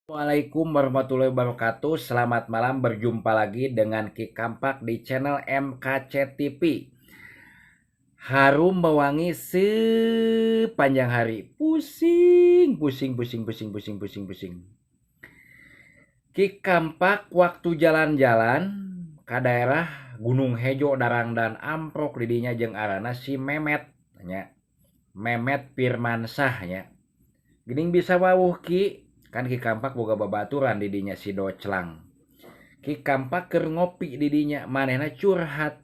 Assalamualaikum warahmatullahi wabarakatuh. Selamat malam, berjumpa lagi dengan Ki Kampak di channel MKC TV. Harum mewangi sepanjang hari. Pusing, pusing, pusing, pusing, pusing, pusing, pusing. Ki Kampak waktu jalan-jalan ke daerah Gunung Hejo Darangdan amprok didinya jeung arana si Memet nya. Memet Firmansyah nya. Geuning bisa wawuh Ki, kan Ki Kampak boga babaturan didinya si Doclang. Ki Kampak keur ngopi didinya, manehna curhat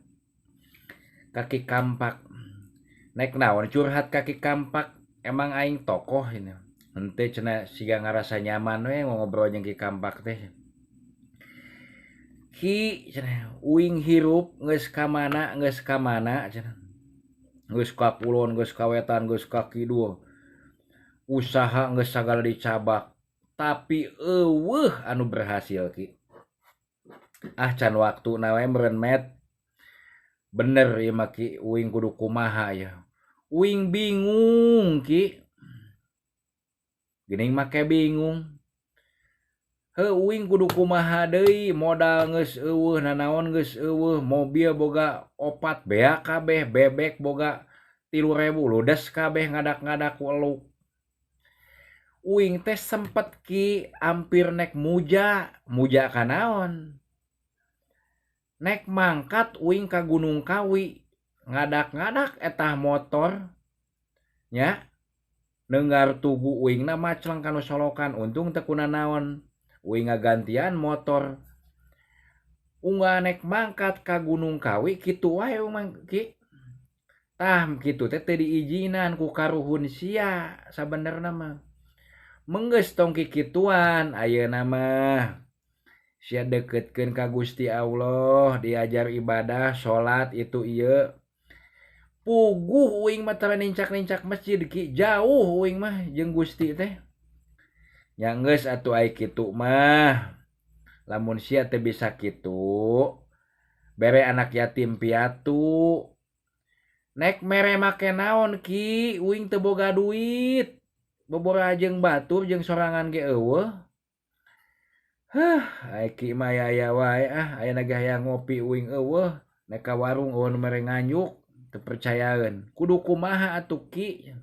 ka Ki Kampak. Nek naon curhat ka Ki Kampak, emang aing tokoh ini. Henteu cenah siga ngarasa nyaman we ngobrol jeung Ki Kampak teh. Ki cenah uing hirup geus ka mana cenah. Geus ka kulon, geus ka wetan, geus ka kidul. Usaha geus sagala dicabak, tapi euweuh anu berhasil Ki. Ah, can waktuna we meureun Met. Bener ieu mah Ki, uing kudu kumaha ya. Uing bingung Ki. Geuning make bingung. Heuh, uing kudu kumaha deui, modal geus euweuh, nanaon geus euweuh, mobil boga opat beak kabeh, bebek boga 3000 ludes kabeh ngadak-ngadak ku eluk. Uing teh sempet Ki hampir nek muja, muja ka naon? Nek mangkat uing ka Gunung Kawi, ngadak-ngadak etah motor nya, neunggar tugu uingna macleng kanu solokan, untung teu kunanaon. Uing ngagantian motor. Unggal nek mangkat ka Gunung Kawi kitu wae mah Ki. Tah kitu teh teu diizinan ku karuhun sia sabenerna mah. Menggeus tong kikituan ayeuna mah. Sia deketkeun ka Gusti Allah, diajar ibadah, salat itu ieu. Puguh uing mah tara nincak-nincak masjid Ki, jauh uing mah jeung Gusti teh. Nya geus atuh ai kitu mah. Lamun sia teu bisa kitu, bere anak yatim piatu. Nek mere make naon Ki, uing teu boga duit. Bobora jeung batur jeung sorangan ge euweuh. Hah, ai Ki mah aya wae ah, ayeuna ge hayang ngopi uing euweuh, nek ka warung euweuh nu mere nganjuk, teu percayaeun. Kudu kumaha atuh Ki?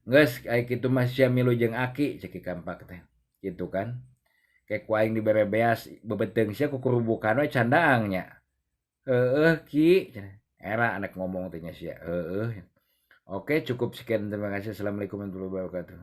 Geus ai kitu mah sia milu jeung aki cek Ki Kampak teh. Kitu kan. Ke ku aing dibere beas bebeteung sia kukurubukan we can daang nya. Heueuh Ki, era anak ngomong teh nya sia. Heueuh. Oke, cukup sekian, terima kasih. Assalamualaikum warahmatullahi wabarakatuh.